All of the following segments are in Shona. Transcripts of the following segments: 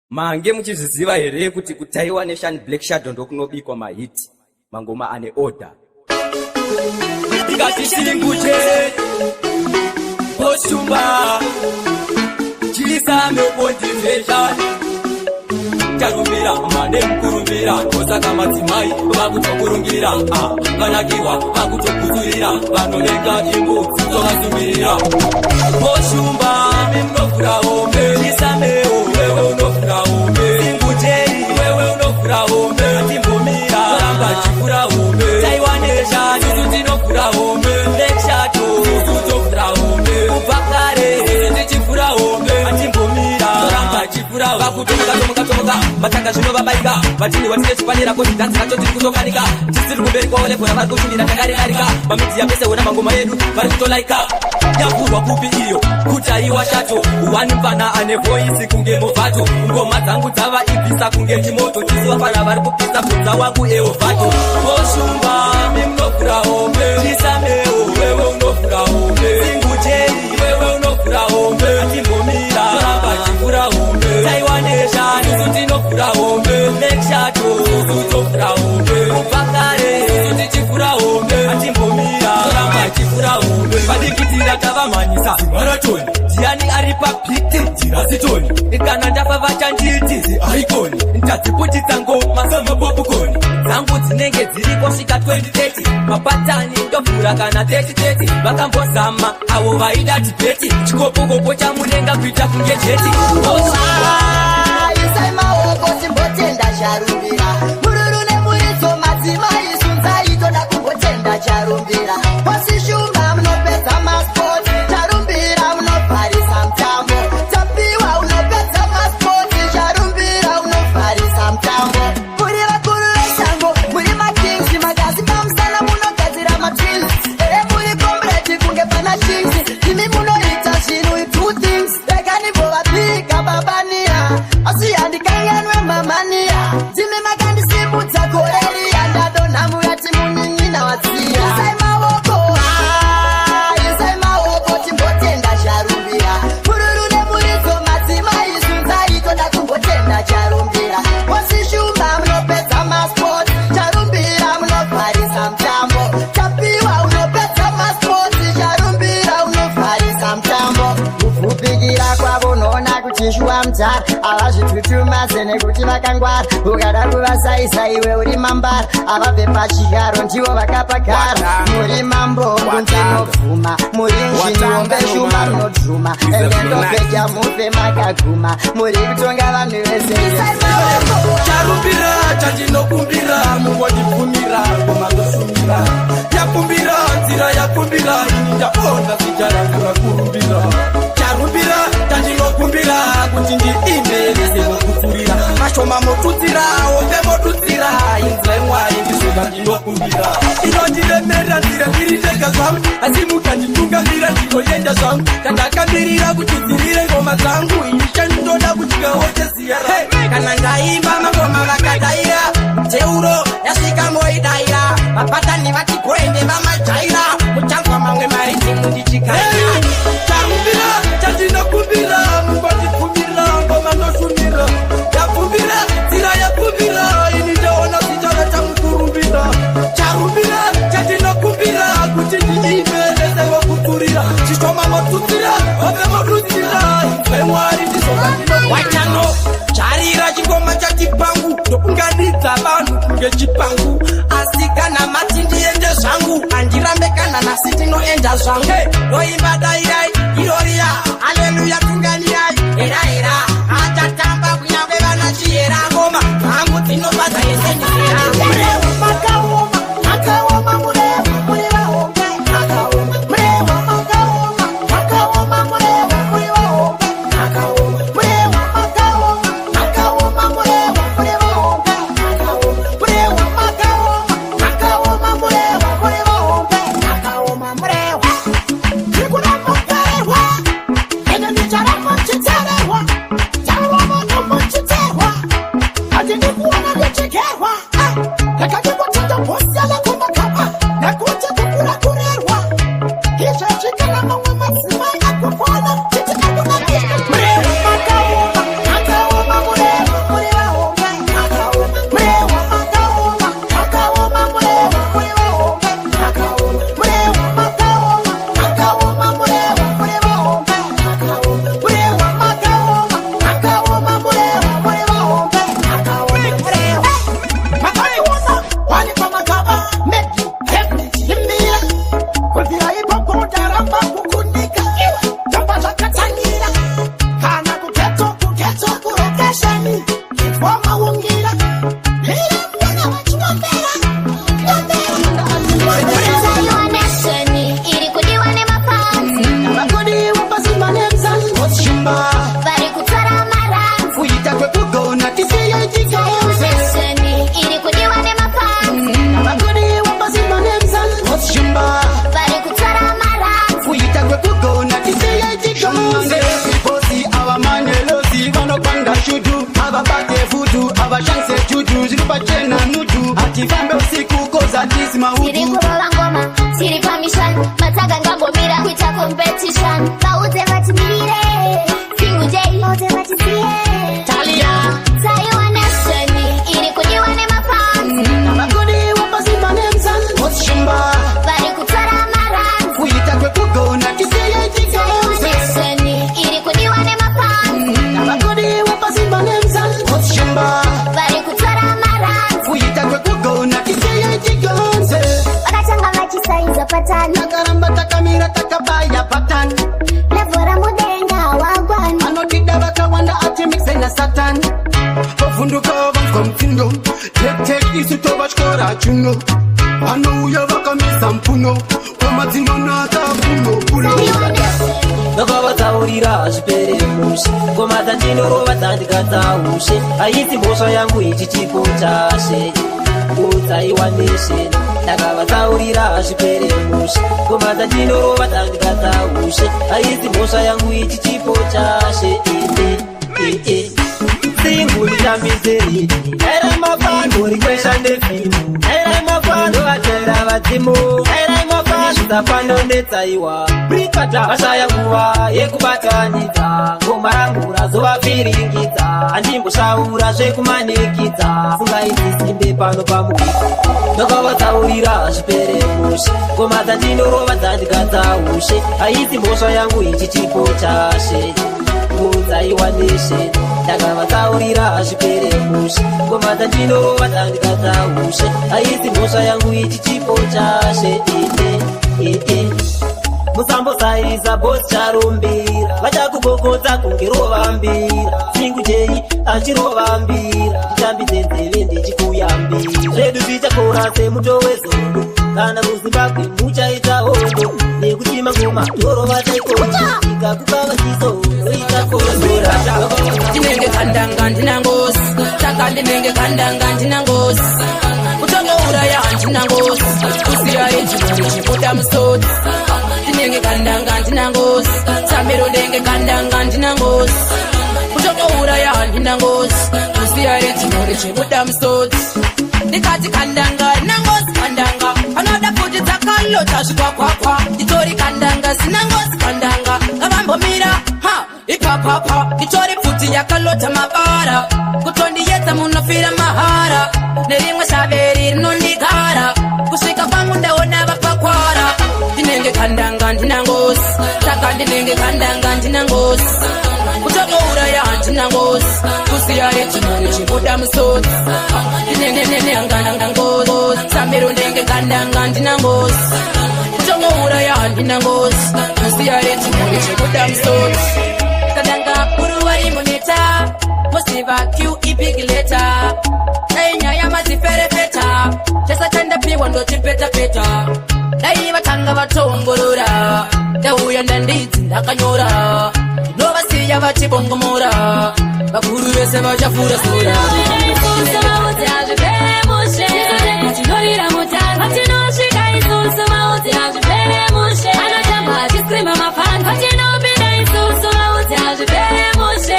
Mange muchizviziva here kuti kutaiwa neShani Black Shadow ndokunobikwa mahiti mangoma ane order? Ikati Boshumba Chisame motivation Charumbira mane mukurumbira, ndosaka madzimai vakutokurungira, ah, vanakiwa vakutokudzurira, vanovenga imbudzi dzovasumirira. Boshumba, munovhura hombe, chisameo wewe unovhura hombe, Singutei wewe unovhura hombe, timbomira ramba chivhura hombe, Taiwanesha isusu tinovhura hombe, Black Shadow isusu tovhura hombe, kubva kare isusu tichivhura hombe, atimbomira ramba chivhura. Vakutomuka tomuka tomuka, matanga zvinovabaika, vatini watine chipanera kozi dhanzi racho tiri kutokanika, tisiri kumberi kwavo levhona vari kushumira takariarika pamedia pese, hona mangoma edu vari kutolaika. Yavhurwa kupi iyo kutaiwa shato wani mfana ane voice kunge movhato, ngoma dzangu dzava ibvisa kunge chimoto, chisuva pana vari kupisa bvunza wangu eovato. Boshumba, munovhura hombe, chisameo wewe unovhura hombe, Singutei wewe unovhura hombe, atimbomira ramba chivhura hombe, Taiwanesha isusu tinovhura hombe, Black Shadow isusu tovhura hombe, kubva kare isusu tichivhura hombe, atimbomira ramba chivhura hombe. Vadikitira tavamhanyisa marathon, ndiani ari pabeat? Ndirasitoni. Kana ndafa vachanditi icon, ndadziputitsa ngoma samapopcorn, dzangu dzinenge dziri kusvika 2030, mapatani ndovhura kana 3030, vakambozama avo vaida debate, chikopokopo chamunenga kuita kunge jet. Isai maoko timbotenda Charumbira, mururu nemuridzo, madzimai sunzai, toda kumbotenda Charumbira. Wasishumba munopedza masport, Charumbira munovharisa mutambo, Tapiwa unopedza masport, Charumbira unovharisa mutambo. Muri vakuru vesango, muri makings, magazi pamusana munogadzira matwins ere, muri comrade kunge pana chings, imi munoita zvinhu two things. Reganimbovapika babania, asi handikanganwe mamania, ndimi makandisimudza goreriya, ndadonha muyati munin'ina watsiya. Isai maoko, ah, isai maoko timbotenda Charumbira, mururu nemuridzo, madzimai sunzai, toda kumbotenda Charumbira. Wasishumba munopedza masport, Charumbira munovharisa mutambo, Tapiwa unopedza masport, Charumbira unovharisa mutambo. Kupfupikira kwavo unoona kuti shuwa mutara, havazvitutumadze nekuti vakangwara, ukada kuvasaisa iwe uri mambara, havabve pachigaro, ndivo vakapagara. Muri mambongo, ndinobvuma, muri njini hombe, shuma munodhuma, ende ndopedya mufe makaguma, muri kutonga vanhu vese. Charumbira, chandinokumbira mungondibvumira, ngoma ndoshumira, yakumbira nzira, yakumbira ini ndaona zita rangu rakurumbira. Charumbira, chandinokumbira kuti ndiimbe, vese vokupfurira, mashoma motutsira, hombe motutsira, inzira yemwari ndizvo zvandinokumbira. Inondiremera nzira ndiri ndega zvangu, asi mukanditungamira ndinoenda zvangu, chandakamirira kuti dzirire ngoma dzangu, ini chandoda kudyawo cheziya. Kana ndaimba mangoma vakadaira, teuro yasvika moidaira, vapatani vati goende vamajaira, muchanzwa mamwe maridhimu ndichikaira. Charumbira, chandinokumbira mungondibvumira, ngoma ndoshumira, yakumbira nzira, yakumbira ini ndaona zita rachamukurumbira. Charumbira, chandinokumbira kuti ndiimbe, vese vokupfurira, chishoma motutsira, hombe motutsira, inzwe mwari ndizvo zvandinokumbira. Wachano charira chingoma chachipangu, ndokunganidza vanhu kunge chipangu, asi kana mati ndiende zvangu handirambe, kana nasi tinoenda zvangu. Ndoimba dairai iroriya, haleluya, tunganirai, era era achatamba kunyange vana chiyera, ngoma dzangu dzinofadza yese ndizera. Makaoma, makaoma, mureva, muri vahombe, makaoma, mureva, makaoma, makaoma, mureva, muri vahombe, makaoma, mureva, makaoma, makaoma, mureva, muri vahombe, makaoma, mureva, makaoma, makaoma, mureva, muri vahombe, makaoma, mureva. Tiri kuda mukarerwa, ende ndicharamba. Haisi maudu. Tiri kurova ngoma, tiri pamission. Matsaga ngambomira kuita competition. Vaudze vatimirire, Single J, vaudze vatisiye. Talia. Taiwa Nation iri kudiwa nemafans. Vakudiwa pasi pane Boss Shumba. Vari kutora marands. Kuita kwekugona tisiye Taiwa tigonze. Nation iri kudiwa nemafans. Vakudiwa pasi pane Boss Shumba. Vari kutora marands. Kuita kwekugona tisiye tigonze. Vakatanga vachisaiza patani. Takaramba takamira takabaya patani. Levhora mudenga wagwani. Anotida vakawanda ati mixe nasatani. Vavhunduka vanzwa mutsindo. Tektek isu tovatyora chuno. Vanouya vakamisa mpuno. Ngoma dzinonaka puno puno. Taiwa Nation. Ndakavatsaurira zvipere mushe. Ngoma dzandinorova dzandigadza ushe. Haisi mhosva yangu, ichi chipo chashe. Utsaiwa Nation. Ndakavatsaurira zvipere mushe. Ngoma dzandinorova dzandigadza ushe. Haisi mhosva yangu, ichi chipo chashe. Ine singu nditambiseri airai mafano rikwesha ndefinu airai mafano vatera vadzimu airai mafano zapano netsaiwa brikata vashaya nguva yekubatanidza ngoma rangu razovavhiringidza handimboshaura zvekumanikidza fungai dzisimbe pano pamubiko. Ndakavatsaurira zvipere mushe. Ngoma dzandinorova dzandigadza ushe. Haisi mhosva yangu, ichi chipo chashe. Utsaiwa Nation. Ndakavatsaurira zvipere mushe. Ngoma dzandinorova dzandigadza ushe. Haisi mhosva yangu, ichi chipo chashe. Ine ii musambosaiza Boss Charumbira. Vachakugogodza kunge rovambira. Single J achirovambira. Nditambidze nzeve ndichikuyambira. Zvedu zvichakora semuto wezondo. Kana muZimbabwe muchaita hondo nekuti mangoma torova taikoika kukava chiso oita kozora. Ndinenge kandanga ndina ngozi, saka ndinenge kandanga ndina ngozi. Kutongouraya handina ngozi, kusiya ejimuri chibuda musodzi. Ndinenge kandanga ndina ngozi, samiro ndenge kandanga ndina ngozi. Kutongouraya handina ngozi, kusiya ejimuri chibuda musodzi. Ndikati kandanga ndina ngozi, kandanga anoda pfuti dzakalota zvikwakwakwa. Nditori kandanga sina ngozi, kandanga ngavambomira ha ipapapa. Nditori pfuti yakalota mabara, kutondiyedza munofira mahara. Nerimwe shaveri rinondigara kusvika kwangu ndaona vapakwara. Ndinenge kandanga ndina ngozi, saka ndinenge kandanga ndina ngozi. Kutongouraya handina ngozi, kusiya ejimuri chibuda musodzi. Ndinenge ngozi, samiro ndenge kandanga ndina ngozi. Kutongouraya handina ngozi, kusiya ejimuri chibuda musodzi. Kandanga kuru vari muneta musiva q ibig letter. Dai nyaya madziferefeta, chese chandapiwa ndochipetapeta. Dai vatanga vatoongorora, ndauya ndandidzi ndakanyora. Ndinovasiya vachibongomora, vakuru vese vachafura sura. Tinorira mutano patinosvika isusu, vaudzi hazvipere mushe. Anotamba achiscreama mafans patinopinda isusu, vaudzi hazvipere mushe.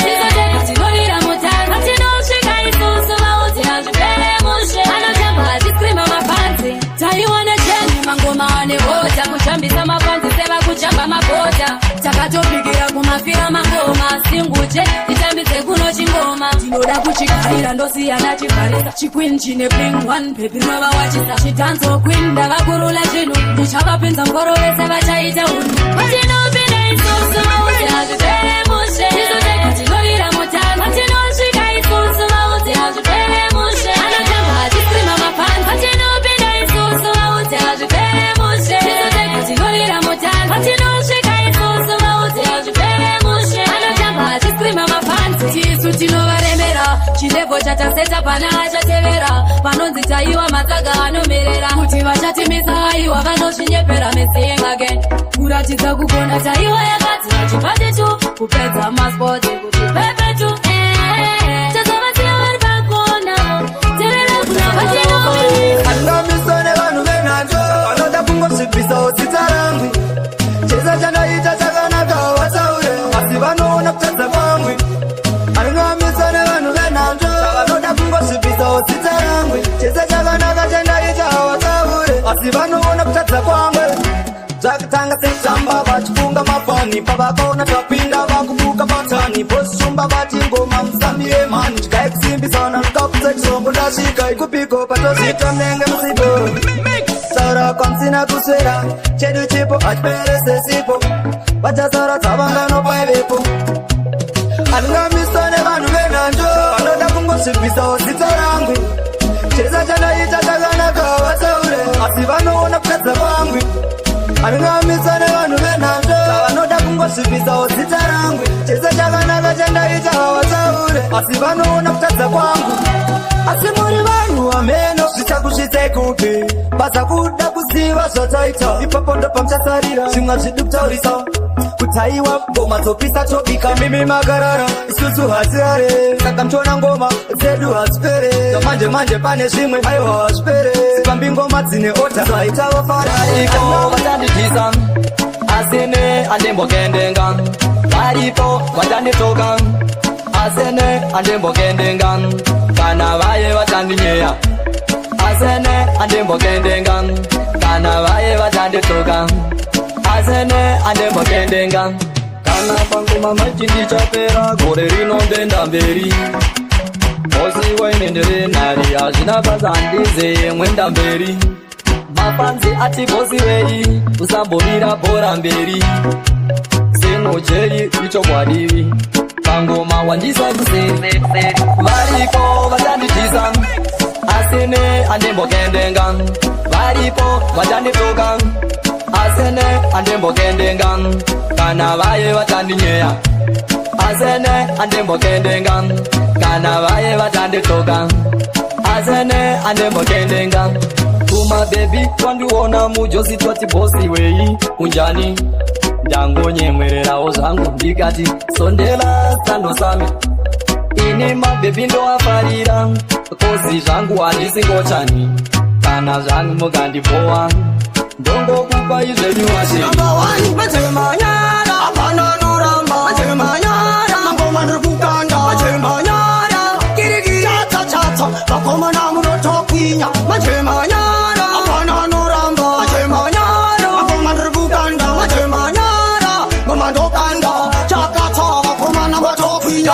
Tinorira mutano patinosvika isusu, vaudzi hazvipere mushe. Anotamba achiscreama mafans. Taiwana cheni mangoma ane hota, kuchambisa mafans sevakujamba mabhota. Takatopikira kumafira mangoma. Single J, titambidze kuno chingoma. Ndinoda kuchigarira ndosiyana chivharisa. Chiqueen chine bling one baby rinova wachisa. Chidanzo queen ndavakurula zvinhu. Ndichavapinza ngoro vese vachaita unhu. Patinopinda isusu, vaudzi hazvipere mushe. Tinorira mutano patinosvika isusu, vaudzi hazvipere mushe. Anotamba achiscreama mafans patinopinda isusu, vaudzi hazvipere mushe. Tinorira mutano patinosvika isusu, vaudzi hazvipere mushe. Anotamba achiscreama mafans. Tisu tinovaremera chilevel chataseta pana achatevera. Vanonzi taiwa matsaga anomerera kuti vachatimisa, aiwa vanozvinyepera. Messing again kuratidza kugona taiwa yakati vachipate tu kupedza masports kuti pepetu. Tazovasiya vari pakona terera kuna patino. Andamiswa nevanhu venhanzo vanoda kungosvibvisawo zita rangu. Chese chandaita chakanaka vataure, asi vanoona kutadza kwangu. Andingamiswa nevanhu venhanzo vanoda kungosvibvisawo zita rangu. Chese chakanaka chandaita vataure, asi Asi vanoona kutadza kwangu. Zvakatanga setamba vachifunga mafani. Pavakaona tapinda vakubuka patani. Boss Shumba vati ngoma musamire mani. Chikai kusimbisana mukaputsa chirombo ndasvika ikupiko patozvita munenge musipo. Taura kwamusina kuswera chedu chipo hachipere sesipo. Vachasara dzavangano paivepo. Handingamiswa nevanhu venhanjo vanoda kungosvibvisawo zita rangu. Chese chandaita chakanaka vataure, asi vanoona kutadza kwangu. Handingamiswa nevanhu venhanjo vanoda kungosvibvisawo zita rangu. Chese chakanaka chandaita vataure, asi vanoona kutadza kwangu. Asi muri vanhu hameno zvichakusvitsai kupi. Basa kuda kuziva zvataita ipapo ndopamuchasarira. Zvimwe hazvidi kutaurisa kutaiwa ngoma dzopisa tobika. Mimi makarara isusu hatirare, saka muchiona ngoma dzedu hadzipere. Manje manje pane zvimwe aiwa hazvipere. Sipambi ngoma dzine order zvaita vafarariko. Vachandidhisa asine andimbokendenga, varipo vachandituka asene andimbokendenga, kana vaye vachandinyeya asene andimbokendenga, kana vaye vachandituka asene andimbokendenga. Kana pangoma machi ndichapera gore rino ndenda mberi. Bosi wainendere nari hazvina basa handize mwenda mberi. Mapanzi ati bosi wei usambomira bhora mberi. Sinojeri ichokwadivi pangoma wandisa kuseri. Varipo vachandidhisa asine andimbokendenga, varipo vachandituka asene andimbokendenga, kana vaye vachandinyeya asene andimbokendenga, kana vaye vachandituka asene andimbokendenga. Kuma baby twandiona mujosi twati bosi wei unjani, ndangonyemwererawo zvangu ndikati sondela sando sami. Ini mabhebhi ndoafarira kozi zvangu handisingochani, kana zvangu mukandipowa ndongokupa izvenyu washe. Number one, machemanyara, hapana anoramba. Machemanyara, mangoma ndiri kukanda. Machemanyara, kiriki chacha chacha, vakomana munotokwinya. Machemanyara, hapana anoramba. Machemanyara, mangoma ndiri kukanda. Machemanyara, ngoma ndokanda. Chakata, vakomana vatokwinya.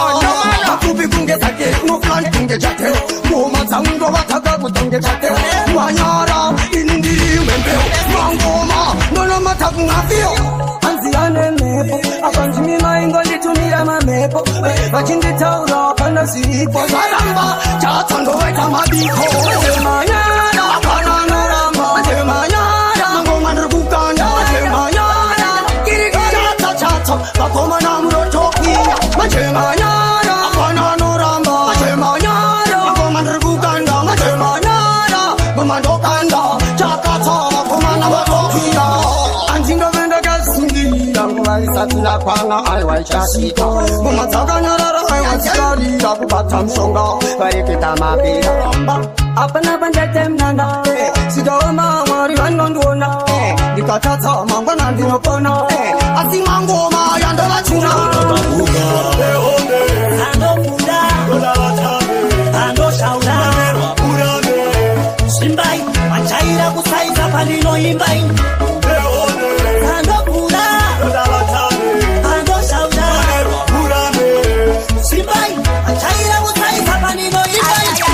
Kafupi kunge zake, no plan kunge chate. Ngoma dzangu ndovataka kutonge chate. Wanyara, ini ndiri wembeu. Mangoma, ndonomata kungafiyo. Hanzi ane mhepo apa ndimi maingonditumira mamhepo vachinditaura pana zviripo. Zvaramba, chatsa ndovaita mabiko. Machemanyara, hapana anoramba. Machemanyara, mangoma ndiri kukanda. Machemanyara, kiriki chacha chacha, vakomana munotokwinya. Machemanyara, hapana anoramba. Machemanyara, mangoma ndiri kukanda. Machemanyara, ngoma ndokanda. Chakatsa, vakomana vatokwinya. Handingove ndakasungirira nguva isati yakwana, aiwa ichasvika. Ngoma dzakanyarara, aiwa dzicharira kubata mushonga vareketa mapira. Hapana pandatemnana sikaoma Mwari vanondiona, ndikatadza mangwana ndinopona, asi mangoma yandovachuna. Anobuda anoshaura zvimbai vachaira kusaisa pandinoimba ini. Anobuda anoshaura zvimbai vachaira kusaisa pandinoimba ini.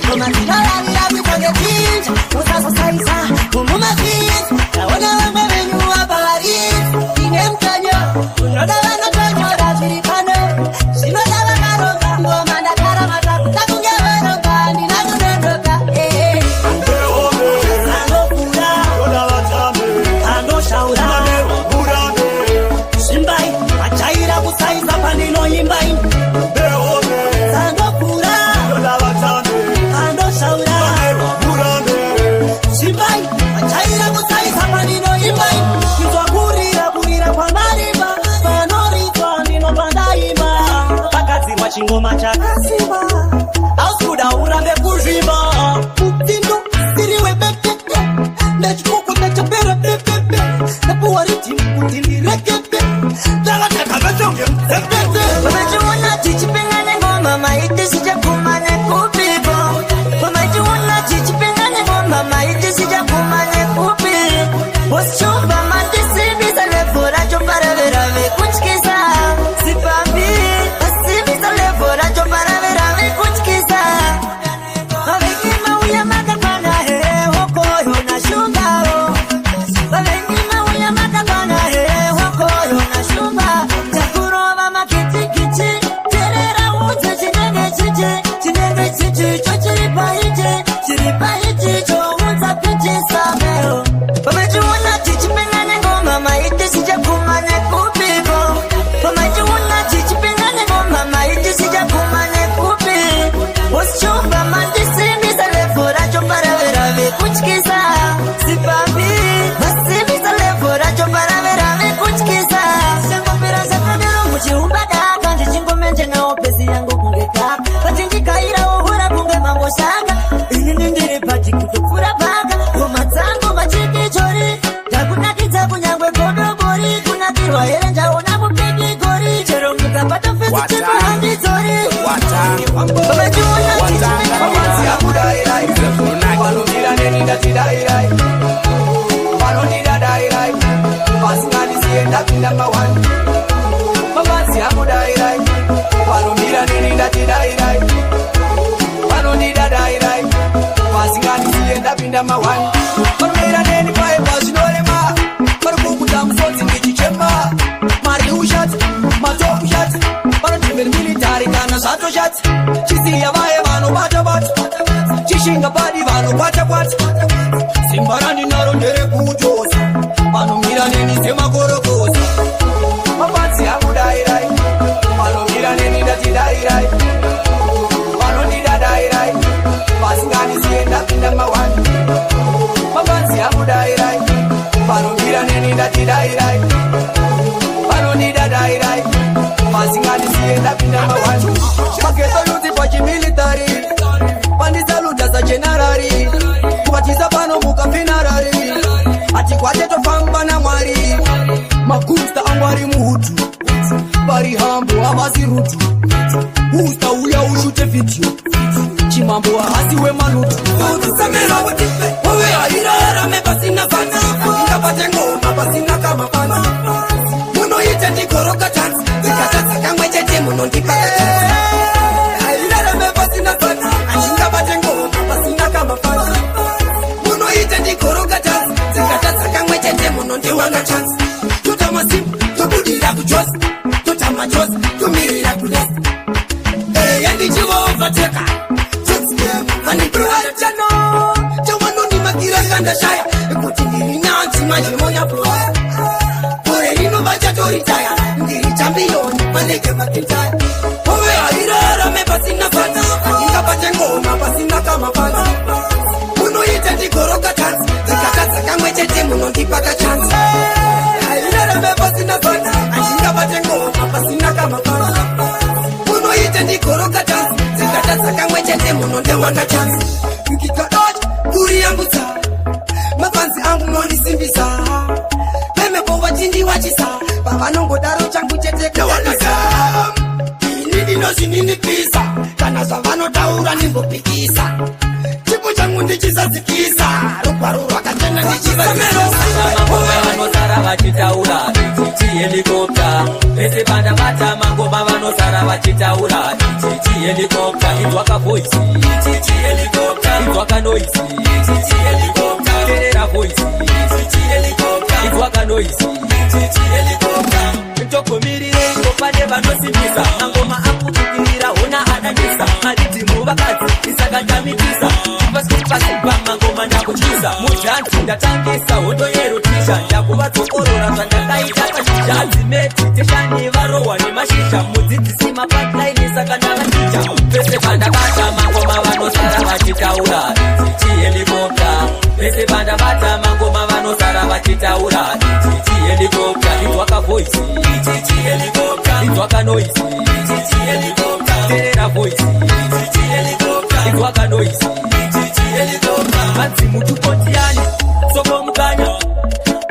Ngoma dzinoravira kuitange chinja, musazosaisa mumumavhinzi. Ndaona vamwe venyu apa varidzi ine mutanyo unoda vanotonyora zviri pano zvinoda vakaronga. Ngoma ndakaramata takunge varonga, ndina kunonoka. Anobuda anoshaura zvimbai vachaira kusaisa pandinoimba ini. Anokura anoshaura zvimbai vachaira kusaisa pandinoimba ini. Inzwa kurira kurira kwamarimba panoridzwa ndinobva ndaimba. Pagadzirwa chingoma chakasimba, hausi kuda urambe kuzvimba. Mutsindo siriwe bebebe ndechikoko ndechapera bebebe ndapuwa ritimu kuti ndirekete ndakatakavetonge mudzepete. Pamachiona chichipinda nengoma maiti zvichaguma nekupiko. Pamachiona chichipinda Handidzori vachiona. Vanomira neni ndachidairai, vanondidadairai, vasingandisiye ndapinda mawani. Mafansi akudairai, vanomira neni ndachidairai, vanondidadairai, vasingandisiye ndapinda mawani. Vanomira neni paibva zvinorema, vari kukuta musodzi ndichichema. Mari ushati, matop shati, vanodhimeri military kana zvatoshati. Chisiya vaye vanobata bata, chishinga padi vanokwata kwata. Simba randinaro nderekutosa, vanomira neni semakorokosa. Mafansi akudairai, vanomira neni ndatidairai, vanondidadairai, vasingandisiye ndapinda mawani. Mafansi akudairai, vanomira neni ndatidairai, vanondidadairai, vasingandisiye ndapinda mawani. Mageto youth pachimilitary, pandisaluta sageneral, kuvatisa pano mukafuneral. Atikwate tofamba naMwari. Magusta angu ari muhood, vari hambo havasi rude. Usta uya ushute video, chimambo haasi wemalutu. Wewe hairarame pasina fans, ingabate ngoma pasina kamafans. Munoita ndigoroka chance, dzikatadza kamwe chete munondipa kachance. Hairarame pasina fans, handingabate ngoma pasina kamafans. Munoita ndigoroka chance, dzikatadza kamwe chete munondiwana chance. Tota masimu tobudira kujosi, tota majosi tomirira kulesi. Eya, ndichivaovateka vanipurachano chawanondimakira kandashaya kuti ndiri nanzi manje monyapuaya. Gore rino vachatoritaya, ndiri champion vanenge vakitaya. Ove hairarame pasina fans, handingabate ngoma pasina kamafans. Munoita ndigoroka chance, dzikatadza kamwe chete munondipa kachance. Hairarame pasina fans, handingabate ngoma pasina kamafans. Munoita ndigoroka chance, dzikatadza kamwe chete munondiwana chance. Ngikadacha kuriyambutsa mafanzi angu, monisimbisa vemepo vachindiwachisa pavanongodaro changu chete kuwanisa. Ini ndinozvininipisa, kana zvavanotaura ndimbopikisa. Chipo changu ndichisadzikisa, rugwaro rwakachena ndichivadzikisa. Vanosara vachitaura chichi helicopter, pese pandabata mangoma vanosara vachitaura chichi helicopter. Inzwaka voice chichi helicopter, inzwaka noise chichi helicopter, terera voice chichi helicopter, inzwaka noise chichi helicopter. Tokomirire pane vanosimbisa mangoma akutukirira, hona adanisa madhidhimu vakadzi isaka ndamitisa pasipa mangoma ndakutyisa mudhanzi ndatangisa hondo yerotisha ndakuvadzokorora zvandakaita pashizha dzimeditation varohwa nemashizha mudzidzisi mapatlaini saka ndavaticha. Pese pandabata mangoma vanosara vachitaura chichi helicopter, pese pandabata mangoma vanosara vachitaura chichi helicopter. Inzwaka voice chichi helicopter, inzwaka noise chichi helicopter, terera voice chichi helicopter, inzwaka noise chichi helicopter. Vanzi mutupotiani soko mukanya,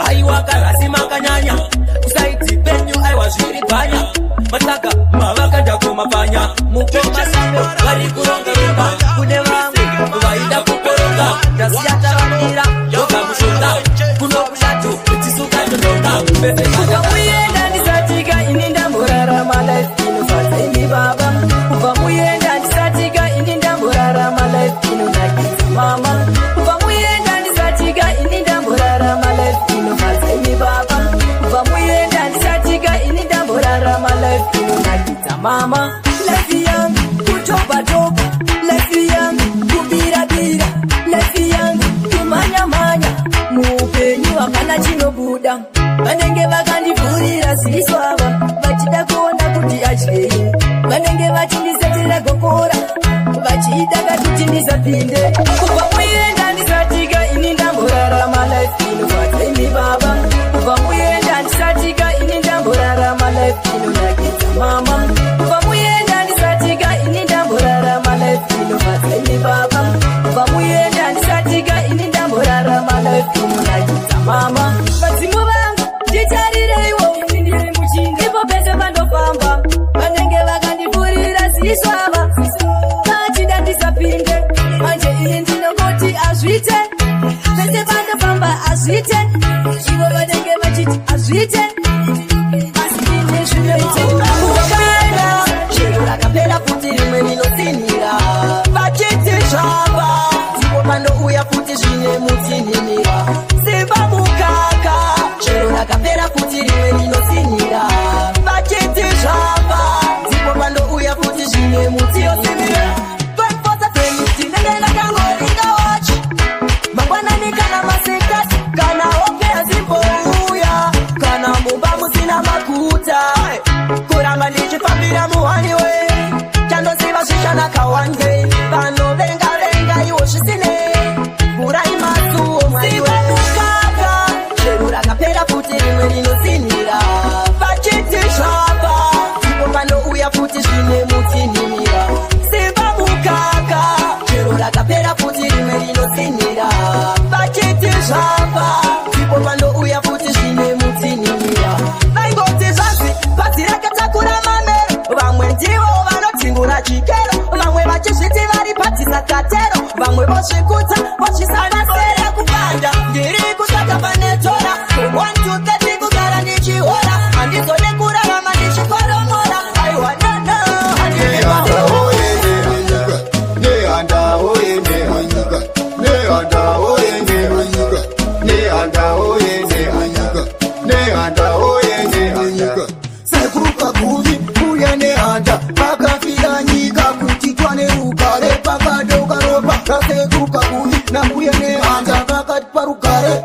aiwa karasi makanyanya kusaiti penyu, aiwa zviri bhanya mataka mavakandako mukoma sambe vari kuronga-ronga kune vamwe vaida kukoronga. Ndasiya tavamira yoga mushonga kuno kushato tisukatodonga pese. Kubva muenda ndisatika ini ndamborarama life inofadza imi baba. Kubva muenda ndisatika ini ndamborarama life inonakidza mama. Kubva muenda ndisatika ini ndamborarama life inofadza imi baba. Kubva muenda ndisatika ini ndamborarama life inonakidza mama. Life yangu kutopa-topa, life yangu kubira-bira, life yangu kumhanya-mhanya. Muupenyu hapana chinobuda. Vanenge vakandivhurira ziso ava vachida kuona kuti adyei, vanenge vachindisetera gokora vachida kakuti ndisapinde. Kubva muenda ndisatika ini ndamborarama life inofadza imi baba. Kubva muenda ndisatika ini ndamborarama life inonakidza mama. Kubva muenda ndisatika ini ndamborarama life inofadza imi baba. Kubva muenda ndisatika ini ndamborarama life inonakidza mama. Vadzimu vangu nditarireiwo, ini ndiri muchinga ipo pese pandofamba vanenge. Hazviite, ivo vanenge vachiti hazviite, asi ini zvinoite. Mukaka, chero rakapera futi rimwe rinotsinhira. Vachiti zvava, ndipo panouya futi zvine mutsinhimira. Simba mukaka, chero rakapera futi rimwe rinotsinhira. Vachiti zvava, ndipo panouya futi zvine mutsinhimira. Ndinenge ndakangoringa watch mangwanani kana masikati, kana hope hadzimbouya, kana mumba musina makuta, kuramba ndichifambira muhaniwe. Chandoziva, zvichanaka one day. Vanovenga venga iwo zvisine vhurai masuo. Mwariwe, mukaka, chero rakapera futi rimwe rinotsinhira. Vachiti zvava, ndipo panouya futi zvine mutsinhimira. Simba mukaka, chero rakapera futi rimwe rinotsinhira. Vachiti zvava, ndipo panouya futi zvine mutsinhimira. Vaingoti zvanzi bhazi rakatakura mamero, vamwe ndivo vanodzingura chikero, vamwe vachizviti vari patisakatero, vamwe vozvikudza vozvisanasera kupanda. Ndiri kutsvaka pane tora 1 2 30, kugara ndichihora, handizode kurarama ndichikoromora. Aiwa, nono. Nehanda oye nehanda, Nehanda oye nehanda, Nehanda oye nehanda, Nehanda oye nehanda, Nehanda oye nehanda. Sekuru Kaguvi, mbuya Nehanda vakafira nyika kuti twane rugare. Pakadoka ropa rasekuru Kaguvi nambuya Nehanda vakati parugare.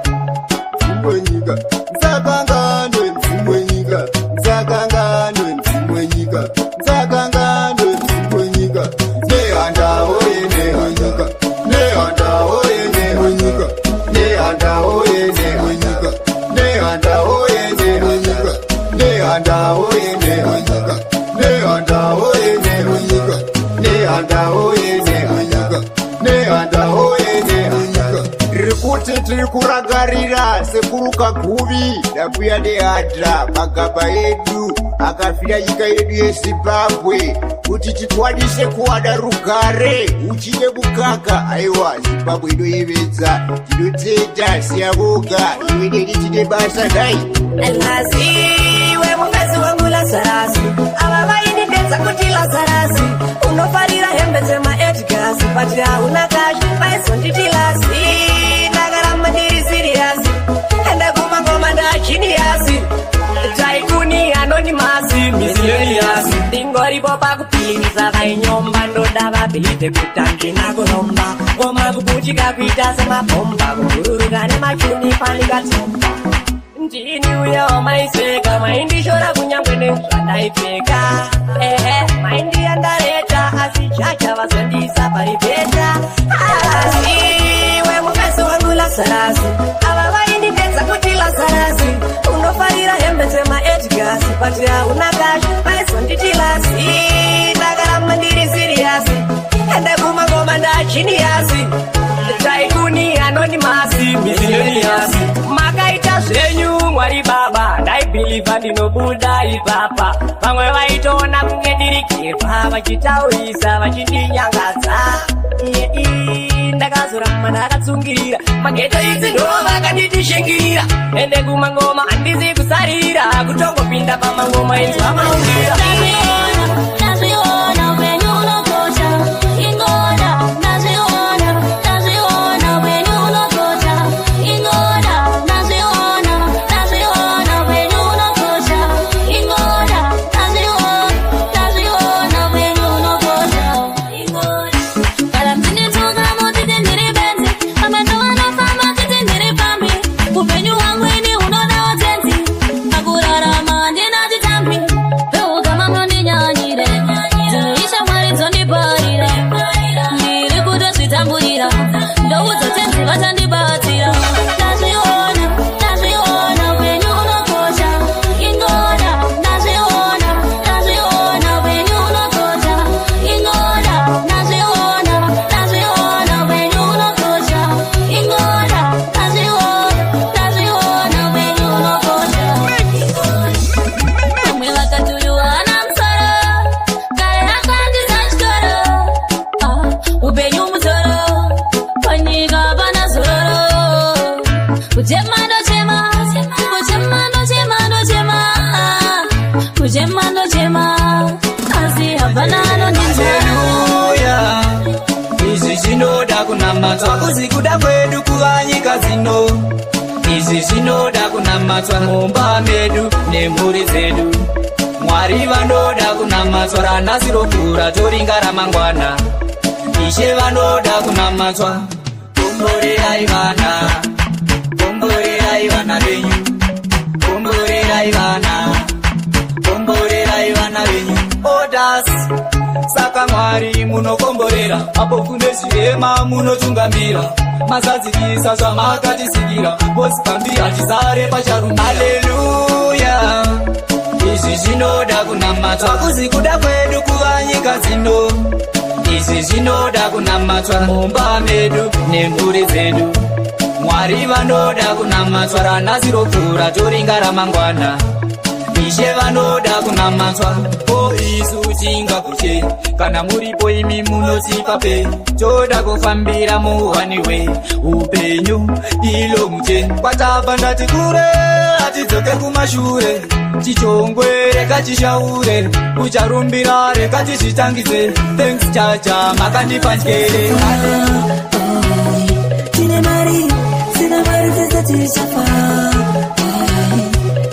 Mdzimu wenyika musakanganwe, mdzimu wenyika musakanganwe, mdzimu wenyika musakanganwe, mdzimu wenyika. Nehanda oye nehanda, Nehanda oye nehanda, Nehanda oye nehanda, Nehanda oye nehanda, Nehanda oye nehanda, Nehanda oye nehanda, Nehanda oye nehanda, Nehanda oye nehanda. Riri kuti tiri kurangarira sekuru Kaguvi nambuya Nehanda, magamba edu akafira nyika yedu yeZimbabwe kuti tikwanise kuwana rugare, uchine mukaka. Aiwa, Zimbabwe inoyevedza. Tinotenda siyaboga, iwe neni tine basa dai. Laziwe mufesi wangu Lazarus, ava vaindidedza kuti Lazarus, unofarira hembe dzemaEdgars, but hauna cash, vaizonditi Lazi. Ndakaramba ndiri serious, ende kumangoma ndagenius, tycoon anonymous, miscellaneous, ndingoripo pakupinisa vainyomba. Ndoda vabhilivhe kuti handina kuromba, ngoma kupuchika kuita semabhomba, kubururuka nemachuni panikatsomba. Ndini uya wamaiseka, maindishora kunyangwe nezvandaipfeka. Ehe, maindiyandareta, asi chacha vazondisa paripeta. Asi we mukadzi wangu Lazarus, ava vaindidedza kuti Lazarus, unofarira hembe dzemaEdgars, but hauna cash, vaizonditi Lazi. Ndakaramba ndiri serious, ende kumangoma ndagenius, tycoon anonymous, miscellaneous. Makaita zvenyu Mwari baba, ndaibhilivha ndinobuda ipapa. Vamwe vaitoona kunge ndiri kepa, vachitaurisa vachindinyangadza. Yei, ndakazoramba ndakatsungirira, mageto idzi ndo vakanditishingirira. Ende kumangoma handisi kusarira, kutongopinda pamangoma inzwa maungira. Ndazviona, upenyu unokosha ingoda. Ndazviona, ndazviona, upenyu unokosha ingoda. Ndazviona, ndazviona, upenyu unokosha ingoda. Ndazviona, ndazviona, upenyu unokosha ingoda. Kana mchinituka mutiti ndiri benzi, pamwe vanofamba titi ndiri pambi. Upenyu hwangu ini unodawo tenzi, pakurarama handina chitambi. Ndinochema asi hapana anondinzwa. Haleluya, izvi zvinoda kunamatwa. Kuzi kuda kwedu kuva nyika dzino. Izvi zvinoda kunamatwa mumba medu nemhuri dzedu. Mwari vanoda kunamatwa. Ranhasi rokura, toringa ramangwana. Ishe vanoda kunamatwa. Komborerai vana, komborerai vana venyu, komborerai vana, komborerai vana venyu. Odas saka Mwari munokomborera, apo kune zvirema munotungamira, mazadzikisa zvamakatisikira. Bosi pambi hatisare pacharumbira. Haleluya, izvi zvinoda kunamatwa. Kuzi kuda kwedu kuva nyika dzino. Izvi zvinoda kunamatwa mumba medu nemhuri dzedu. Mwari vanoda kunamatwa. Ranhasi ropfuura, toringa ramangwana. Ishe vanoda kunamatwa. Ko isu tingakuche kana muripo imi munotipa pe? Toda kufambira muwaniwe upenyu ilo muche. Kwatabva ndati kure, hatidzoke kumashure. Chichongwe reka chishaure, ucharumbira reka tichitangidze. Thanks chacha, makandipa njere. Tine mari, sina mari, tese tichafa.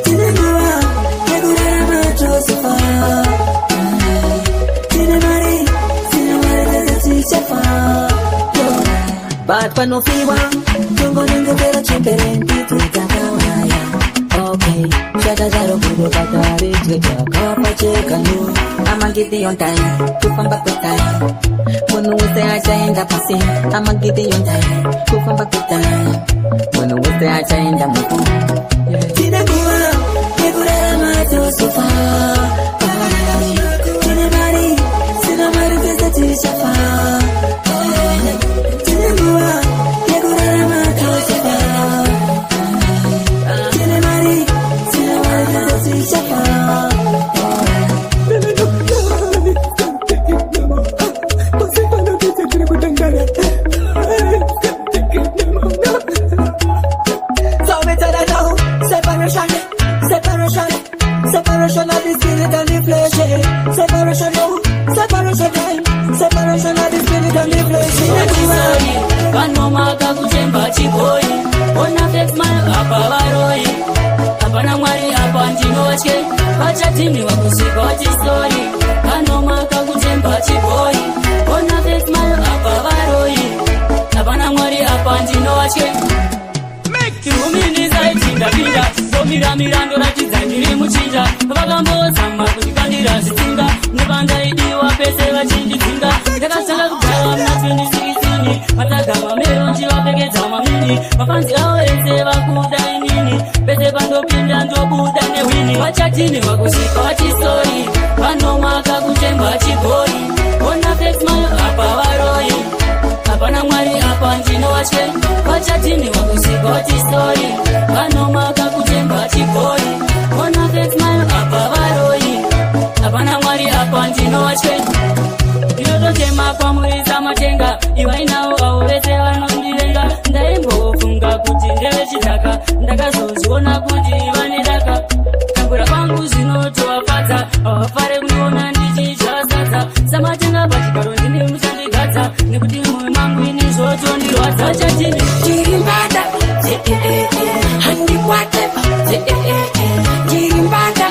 Tine nguva yekurarama, tozofa. Tine mari, sina mari, tese tichafa. But panofiwa tongonyengetera, chembere ndidzo dzakawaya. Okay, chakadaro kudo kataridzwe chakapachekano. I'ma get on time, kufamba kwetime. Munhu wese achaenda pasi. I'ma get on time, kufamba kwetime. Munhu wese achaenda mufu. Tine nguva yekurarama, tozofa. Tine mari, sina mari, tese tichafa. Tine nguva yekurarama, tozofa. Tine mari, sina mari, tese tichafa. So me tell her now, separation, separation, separation of the spirit and the flesh. Yeah. Separation now, separation time, separation of the spirit and the flesh. Sorry, vanomaka kutemba chibhoi. Ona fake smile apa varoi, hapana Mwari apa ndinotye. Vachatimiwa kusvika vati sorry. Vanomaka kutemba chibhoi. Ona fake smile apa varoi, hapana Mwari apa ndinotye. Tiruminizai ndapinda, ndomiramira, ndoratidza ndiri muchinja. Vakambozama kundikandira zvitsinga, nepandaidiwa pese vachindidzinga. Ndakatanga kugara muna 2016, matsaga mamero ndivapfekedza mamini. Mafanzi avo ese vakuda inini, pese pandopinda ndobuda newin. Vachatimiwa kusvika vati sorry. Vanomaka kutemba chibhoi. Ona fake smile apa varoi, hapana Mwari apa ndinovatye. Vachatimiwa kusvika vati sorry. Vanomaka kutemba chibhoi. Ona fake smile apa varoi, hapana Mwari apa ndinovatye. Ndinotochema kwamurisa matenga, ivainawo avo vese vanondivenga. Ndaimbofunga kuti ndevechidhaka, ndakazozviona kuti vane daka. Kangura kwangu zvinotovafadza, havafare kundiona ndichidya sadza. Samatenga pachigaro ndini muchandigadza, nekuti mwoyo mangu ini zvotondirwadza. Vachatini Chirimbada, handikwate, chirimbada,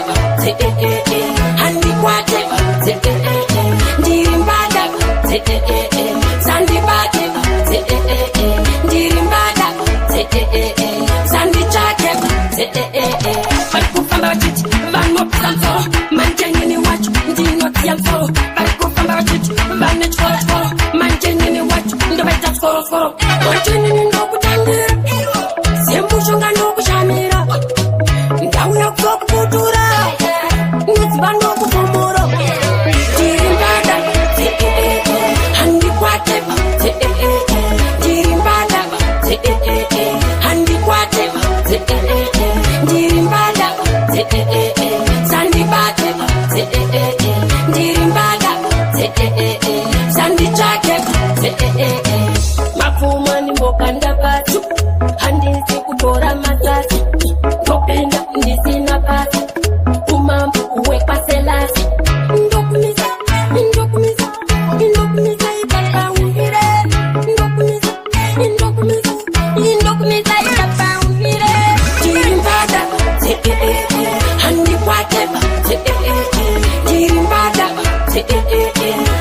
handikwate, ndirimbada, sandibate, ndirimbada, sanditsvake. Vari kufamba vachiti vanopisa musoro, manjenini wacho ndinodziya musoro. Vari kufamba vachiti vane tyoro, manjenini wacho ndovaita tyorotworo. Manjenini ndokutangira semushonga, ndokushamira, ndauya kuzokuputura neziva ndokupomoro. Ndirimbada, handikwate, ndirimbada, handikwate, ndirimbada, sandibate, ndirimbada, sanditsvake. Mapfumo ndimboka.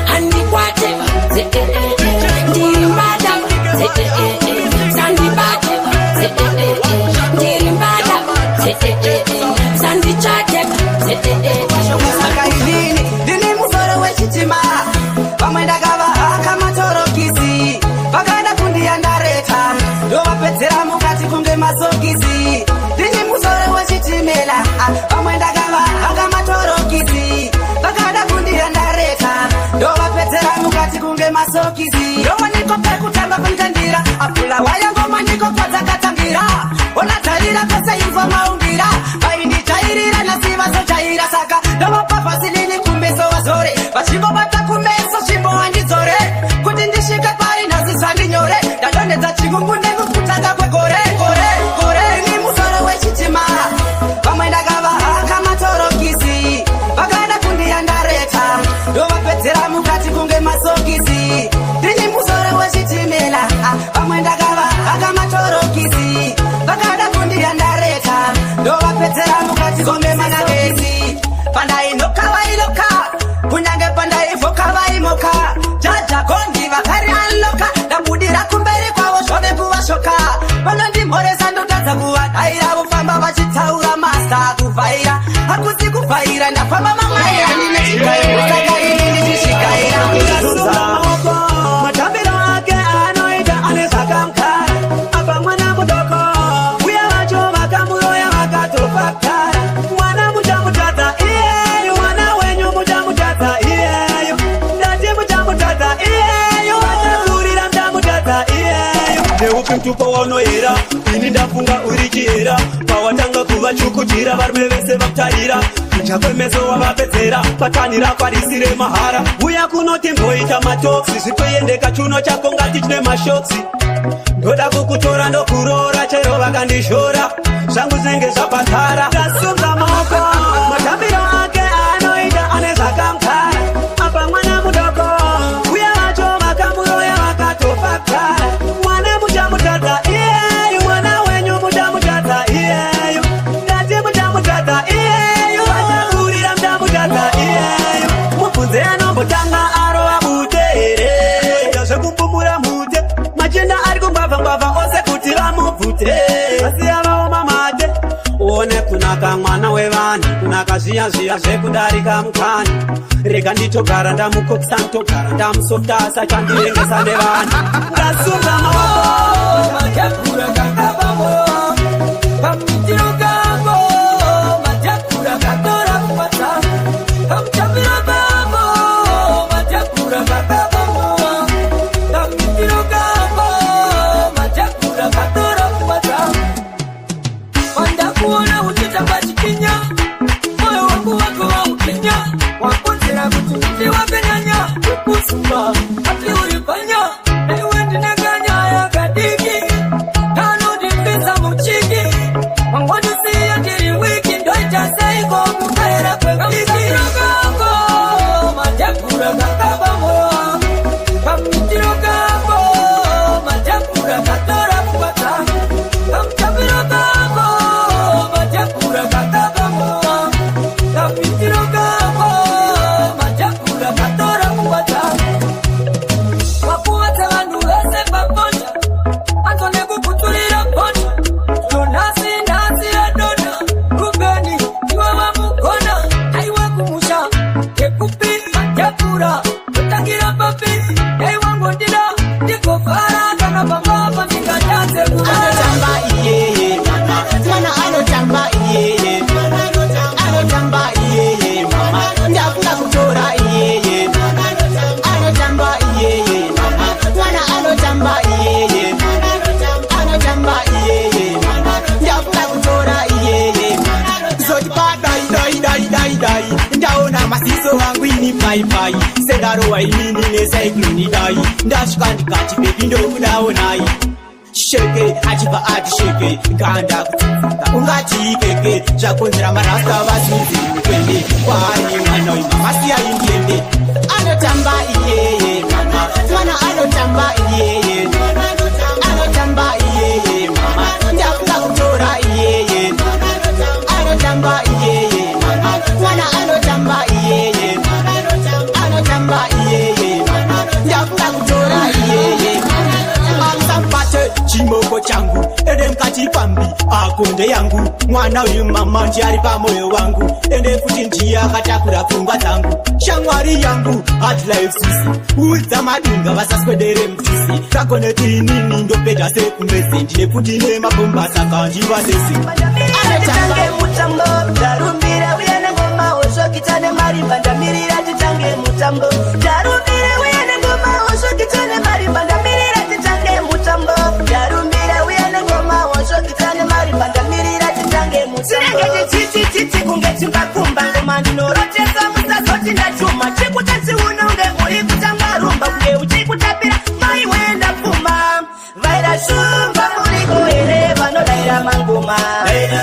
Handikwate, ndiri mbada, sandibate, ndiri mbada, sandichate. Saka inini ndini musoro wechitima, vamwe ndakavahaka matorokisi, vakada kundiyandareta, ndovapedzera mukati kunge masokisi. Ndini musoro wechitimela, vamwe ndakavahaka matorokisi, vakada kundiyandareta, ndovapedzera mukati kunge masokisi. Ndowaniko pekutanga kunditandira apula wayangoma, ndiko kwadzakatangira. Ona tarira kwese, inzwa maungira, vaindijairira nasi vazojaira. Saka ndovapa vasilini kumeso vazore, vachingobata kumeso svimbo wandidzore. Kuti ndisvike pari nhasi zvandinyore, ndadonhedza chikungu nekukutanga kwegore gore gore. Ini musoro wechitima, vamwe ndakavahaka matorokisi, vakada kundiyandareta, ndovapedzera mukati kunge masokisi. Ndini musoro wechitimela, vamwe ndakavahaka matorokisi, vakada kundiyandareta, ndovapedzera mukati kunge masokisi. Pandainoka vailoka, kunyange pandaivhoka vaimoka. Jaja gondi vakari anloka, ndabudira kumberi kwavo zvove kuvashoka. Vanondimhoresa ndotadza kuvadaira, vofamba vachitaura masa kuvhaira. Hakusi kuvhaira, ndafamba mamaira, ndine chigairo, saka ini ndichisvikaira. Matambiro ake anoita ane zvakamukara. Apa mwana mudoko uya vacho vakamuroya vakatofa kara. Mwana muchamutadza iyeyu, mwana wenyu muchamutadza iyeyu, ndati muchamutadza iyeyu, vachakurira muchamutadza iyeyu. Ndeupi mutupo waunoyera? Ini ndafunga uri chiyera. Pawatanga kuvachukuchira, varume vese vakutarira, kucha kwemeso wavapedzera, patani rako harisire mahara. Uya kunoti mboita matoksi, zvitoendeka chuno chako ngati chine mashokisi. Ndoda kukutora ndokuroora, chero vakandishora, zvangu zvinenge zvabhatara. Ndasunga maoko, matambiro ake anoita ane zvakamukara. Apa mwana mudoko uya vacho vakamuroya vakatofa kara. Mwana muchamutadza iyeyu, mwana wenyu muchamutadza iyeyu, ndati muchamutadza iyeyu, vachakurira muchamutadza iyeyu. Mubvunze anombotanga arova bute here, zvekumbumura mute. Machinda ari kungwavha ngwavha ose kuti vamubvute, asi avaoma mate. Uone kunaka mwana wevanhu, kunaka zviya zviya zvekudarika mukani. Rega nditogara ndamukokisa, nditogara ndamusofta, sachandirengesa nevanhu. Ndasunga maoko. Matakura kakaba moyo wangu pamitiro kango, matakura katora pfungwa pamuchambiro kango, matakura kakaba moyo wangu pamitiro kango, matakura katora pfungwa dzangu. Wandakuona uchitamba chikinya, moyo wangu wako waukinya, wakonzera kuti muti wakanyanya kukusumba ati uri panya. Naiwe ndinekanyaya kadiki kanondipinza muchiki, wangondisiya ndiri wiki, ndoita seiko kukaira kweviki kako? Matakura kakaba moyo wangu pamitiro kako, matakura katora pfungwa dzangu pamuchambiro kako, matakura kakaba moyo wangu pamitiro kako, matakura katora pfungwa dzangu. Wakuwadza vanhu vese paponja, anzo nekukutsurira ponja, zvonhasi nhasi radonha. Rubeni iwe wamugona, aiwe kumusha kekupi? Matakura totangira papi? Dai wangondida ndigofara, kana pambapa ndingatadze. Anotamba iyeye mama, mwana anotamba iyeye, anotamba iyeye mama, ndafunga kutora iyeye. Anotamba iyeye mama, mwana anotamba iyeye, anotamba iyeye mama, ndafunga kutora iyeye. Zoti padai dai dai dai dai, ndaona masiso wangu ini pai pai, sendarowa inini necyclone dai. Ndasvika ndikati, "Baby, ndokudaonai." Sheke achibva ati sheke, ganda kutsitsinga ungati ikeke, zvakonzera marasta vasinzi mukwende kwaari. Mwana uyu mama, siyai ndiende. Anotamba iyeye mama, mwana anotamba iyeye, anotamba iyeye mama, ndafunga kutora iyeye. Anotamba iyeye mama, mwana anotamba iyeye, anotamba. Chimoko changu ende mukati pambi akonde yangu. Mwana uyu mama ndiye ari pamoyo wangu, ende futi ndiye akatakura pfungwa dzangu. Shamwari yangu hard life sisi, udza madunga vasaswedere mutisi. Kagoneti inini ndopedza sekumbezi, ndine futi nemabhomba saka ndivasesi. Titange mutambo, tarumbira uye nengoma osvokita nemarimba, ndamirira titange mutambo. Tarumbira uye nengoma osvokita nemarimba, ndamirira titange mutambo. Tarumbira uye nengoma osvokita nemarimba, ndamirira titange mutambo. Tinenge tichitititi kunge timbakumba, ngoma ndinorotesa musazoti ndachuma. Chikutanzi unonge uri kutamba rumba, kunge uchikutapira mai wenda pfuma. Vaira shumba muriko here vanodaira mangoma?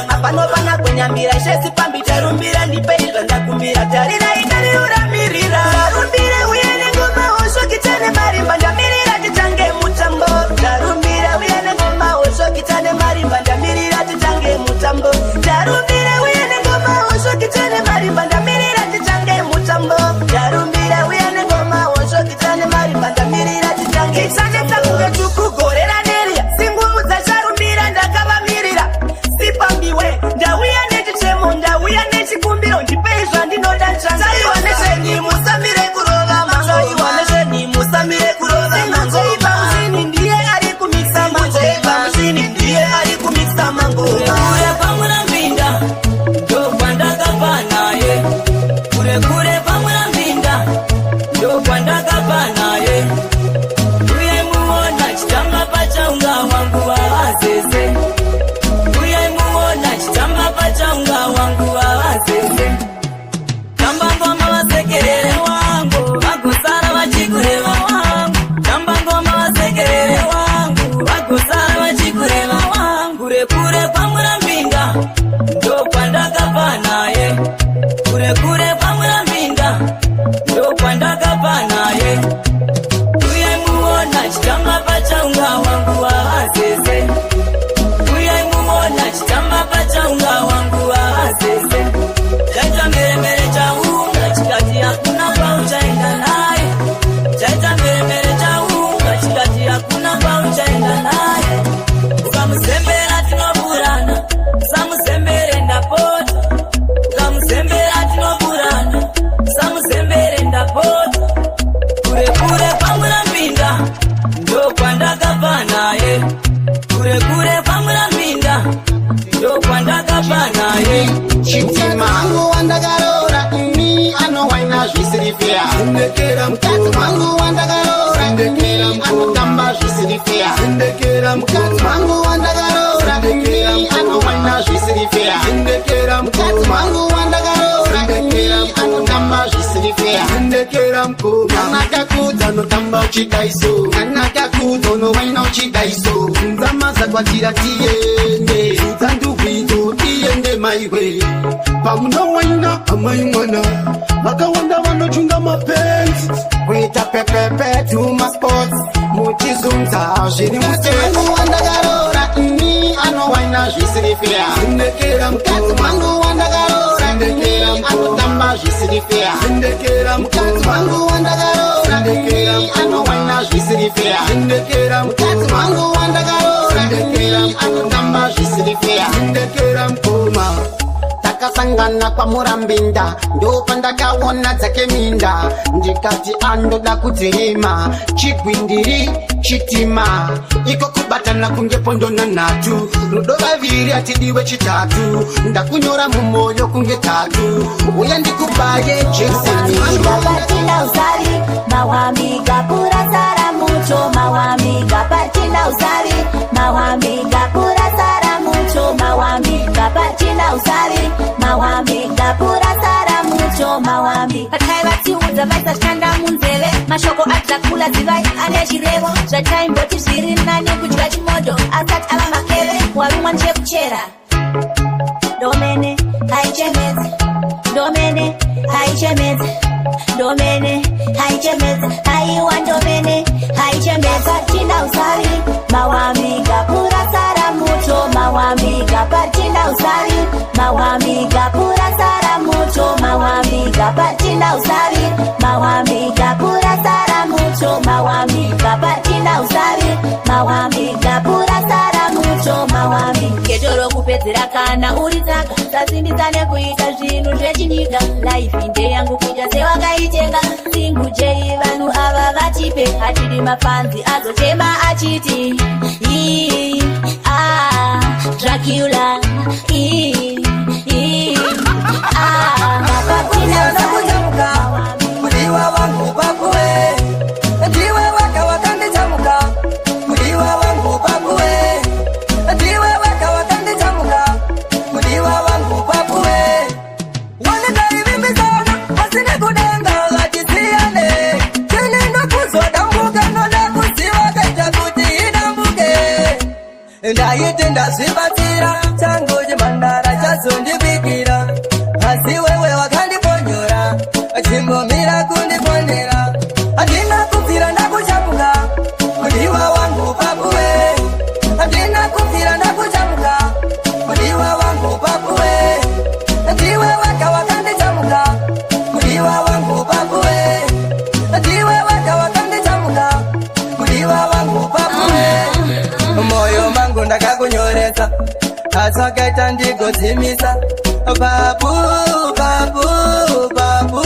Apanopana kunyambira shesi pambi, tarumbira ndipei zvandakumbira. Tarirai tariuramirira, tarumbira uye nengoma osvokita nemarimba, ndamirira titange mutambo. Tarumbira uye nengoma osvokita nemarimba, ndamirira titange mutambo. Tarumbira uye nengoma osvokita nemarimba, ndamirira titange mutambo. Tarumbira uye nengoma osvokita nemarimba, ndamirira titange. Isanetsa kunge tukugorera neria singumudza charumbira, ndakavamirira sipambiwe. Ndauya nechichemo, ndauya nechikumbiro, ndipei zvandinoda. Tsaiwa nesheni musamire kurova mangoma, nesheni musamire kurova mangoma. Mushini ndiye ari kumikisa mangoma, mushini ndiye ari kumikisa mangoma. Kure kwamurambinda ndokwandakabva naye, kure kure kwamurambinda ndokwandakabva naye. Uye muona chitamba pachaunga wangu wavazeze, uye muona chitamba pachaunga wangu wavazeze. Tamba ngoma vasekerere wangu, vagosara vachikureva wangu. Tamba ngoma vasekerere wangu, vagosara vachikureva wangu. Kure kure kwamurambinda ndokwandakabva naye, kure kure kwamurambinda ndokwandakabva naye. Uye muona chitamba pachaunga wangu wavazeze, uye muona chitamba pachaunga wangu wavazeze. Chaita mheremhere chaunga chikati hakuna kwauchaenda naye, chaita mheremhere chaunga chikati hakuna kwauchaenda naye. Ukamuzembera tinoburana, usamuzembere ndapota. Ukamuzembera tinoburana, usamuzembere ndapota. Kure kure kwamurambinda ndokwandakabva naye, kure kure kwamurambinda ndokwandakabva naye. Chitima wangu wandakarora ini anowaina zvisiri fair. Mukadzi wangu wandakarora ini anotamba zvisiri fair. Mukadzi wangu wandakarora ini anowaina zvisiri fair. Mukadzi wangu wandakarora ini anotamba zvisiri fair. Kana kakudza anotamba uchidaiso, kana kakudza unowaina uchidaiso. Nzamazakwatira tiende, dzanduhwidzo tiende maiwe. Pamunowaina amai mwana, vakawanda vanochunga mapenzi. Kuita pepepe tumasports muchizunza zviri mutemo. Wandakarora ini anowaina zvisiri fair. Mukadzi wangu wandakarora ini anotamba zvisiri fair. Mukadzi wangu wandakarora ini anowaina zvisiri fair. Mukadzi wangu wandakarora ini anotamba zvisiri fair. Takasangana kwamurambinda ndopandakaona dzake minda, ndikati andoda kudzirima chigwindiri chitima. Iko kubatana kunge pondo nanhatu, rudo vaviri hatidiwe chitatu, ndakunyora mumoyo kunge tatu, uya ndikubaye jekiseni. Pachina usari mawamiga purasara mucho, mawamiga pachina usari mawamiga purasara mucho, mawamiga pachina usari mawamiga purasara mucho mawami. Patai vatiudza vaisashanda munzeve, mashoko aDrakula zivai ane chirevo. Zvataimboti zviri nani kudya chimodho asati ava makeve, warumwa nchekuchera. Ndomene haichemedzi, ndomene haichemedzi, ndomene haichemedzi, aiwa ndomene haichemedzi. Pachina usari mawamiga purasara mucho, mawamiga pachina usari mawamiga purasara mucho, mawamiga pachina usari mawamiga purasara mucho, mawamiga pachina usari mawamiga purasara. mawami. Ketoro kupedzera kana uri tsaka, sasimbisa nekuita zvinhu zvechinyika. Life ndeyangu kuita sewakaitenga. Single J, vanhu ava vatipe, hatidi mafanzi azochema achiti "Ii, ah, Dracula, ii, ii, ah." Ndinakuchamuka, mudiwa wangu pakuwe. Ndiwe wega wakandichamuka, mudiwa wangu pakuwe. Ndiwe wega wakandichamuka, mudiwa wangu pakuwe. Wanendaivimbisana asine kudenga vatisiyane. Tini ndokuzodambuka, ndoda kuziva kaita kuti idambuke. Ndaiti ndazvibatsira, changu chimhandara chazondibikira, asi wewe wakandiponyora, chimbomira kundipondera. Handina kubvira ndakuchamuka, mudiwa wangu pakuwe. Handina kubvira ndakuchamuka, mudiwa wangu pakuwe. Ndiwe wega wakandichamuka, mudiwa wangu pakuwe. Ndiwe wega wakandichamuka, mudiwa wangu pakuwe. Moyo mangu ndakakunyoresa, asi wakaita ndigodzimisa. Papu, papu, papu.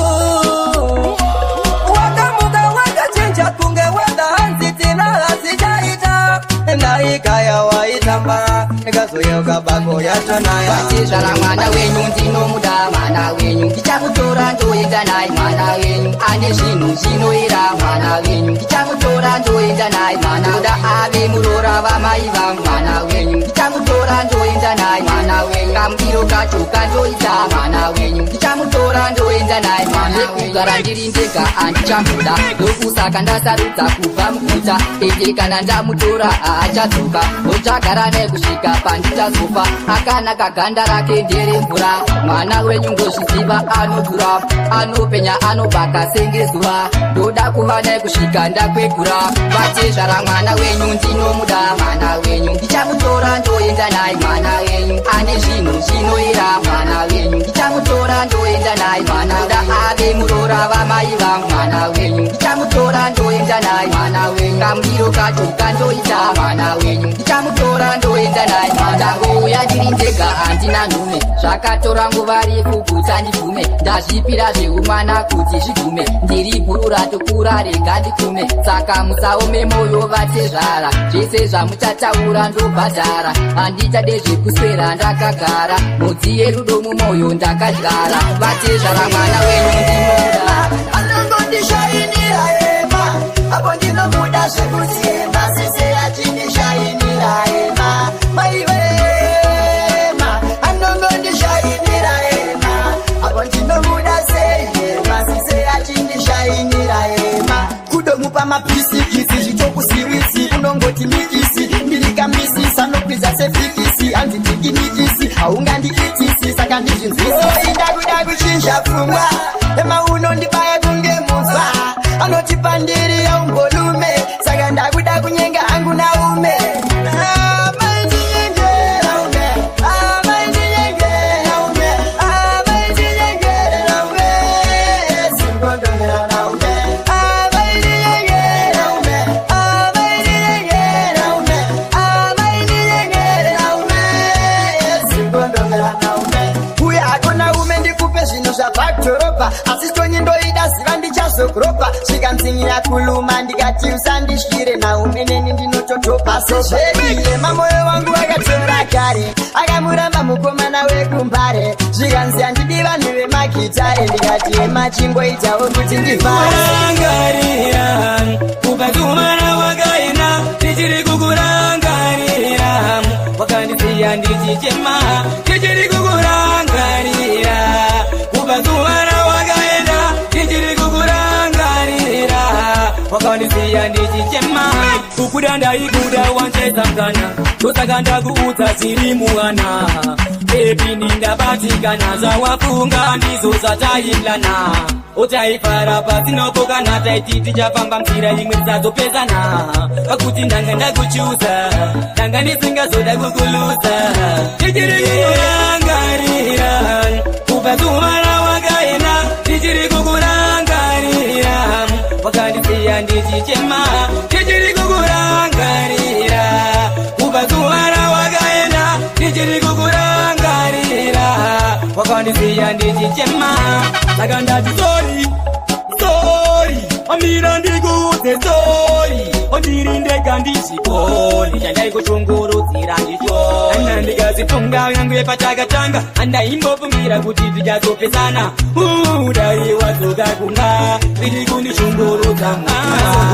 Wakamuka wakachinja kunge weather, hanzi tina hazichaita. Ndaikaya waitamba, ndikazoyeuka bako yatonaya. Vatezvara, mwana wenyu ndinomuda, mwana wenyu ndichamutora ndoenda naye. Mwana wenyu ane zvinhu zvinoera, mwana wenyu ndichamutora ndoenda naye. Mwana oda ave muroora vamai vangu, mwana wenyu ndichamutora ndoenda naye. Mwana wenyu kamudiro kacho kandoita, mwana wenyu ndichamutora ndoenda naye. Mwana kugara ndiri ndega handichamuda, ndokusaka ndasarudza kubva muguta. Ende kana ndamutora haachadzoka, ndochagara naye kusvika pandichazofa. Akanaka, ganda rake nderemvura. Mwana wenyu ngozviziva anodhura, anopenya, anobaka senge zuva. Ndoda kuva naye kusvika ndakwegura. Vatezvara, mwana wenyu ndinomuda, mwana wenyu ndichamutora ndoenda naye. Mwana wenyu ane zvinhu zvinoera, mwana wenyu ndichamutora ndoenda naye. Mwana oda ave muroora vamai vangu, mwana wenyu ndichamutora ndoenda naye. Mwana wenyu kamudiro kacho kandoita, mwana wenyu ndichamutora ndoenda naye. Ndangouya ndiri ndega, handina nhume. Zvakatora nguva refu kuti andibvume. Ndazvipira zveumwana kuti zvigume. Ndiri bhuru ratokura, rega ndikume. Saka musaome moyo vatezvara, zvese zvamuchataura ndobhadhara. Handichade zvekuswera ndakagara, mhodzi yerudo mumwoyo ndakadyara. Vatezvara, mwana wenyu ndinoda. Anongondishainira ema, apo ndinomuda zvekuti ema sese achindishainira ema maiwema. Anongondishainira ema, apo ndinomuda sei ema sese achindishainira ema. Kudomupa mapisikisi, zvitokusiwisi, unongoti mikisi ndirikamisi, anokwiza sefikisi, handitikinikisi, haungandiitisi, saka ndizvinzwisisi. Ndakuda kuchinja pfungwa ema, unondibaya kunge muzwa, anoti pandiri yaumbolume, saka ndakuda kunyenga hangu naume. Amaindinyengera ume, amaindinyengera ume, amaindinyengera ume, simbondomera naume. Amaindinyengera ume, amaindinyengera ume, amaindinyengera ume, simbondomera naume. Uya akona ume, ndikupe zvinhu zvabhakdhorobha, asi tonyi ndoida ziva ndichazokuropa. Svikanzinyira kuluma, ndikati usandisvire naume, neni ndinototopa sezveriye. Mamoyo wangu akatora kare, akamuramba mukomana wekumbare, zvikanzi handidi vanhu vemagitare, ndikati emachingoitawo kuti ndifare. Kurangarira kubva kumana wakaenda, ndichiri kukurangarira. Wakandisiya ndichichema, ndichiri kukurangarira. Kubva kumana wakaenda, ndichiri kukurangarira. Wakandisiya ndichichema. Kukuda ndaikuda, wancheza mkana, ndosaka ndakuudza zviri muhana. Baby, nindabatikana, zvawafunga ndizo zvatailana. Utaifara patinokokana, taiti tichafamba nzira imwe tisazopesana. Pakuti ndanga ndakuchuza, ndanga ndisingazoda kukuluza. Ndichiri kukurangarira kubva zuva rawakaenda, ndichiri kukurangarira. Wakandisiya ndichichema, ndichiri kukurangarira kubva zuva rawakaenda. Wakandisiya ndichichema, saka ndati sorry, sorry. Amira ndikuudze sorry, ondiri ndega ndizvikoni chandaikushungurudzira ndicho. Ana ndikazifunga yangu patakatanga, andaimbofungira kuti tichazopesana. Dai wadzoka kumba, zviri kundishungurudza.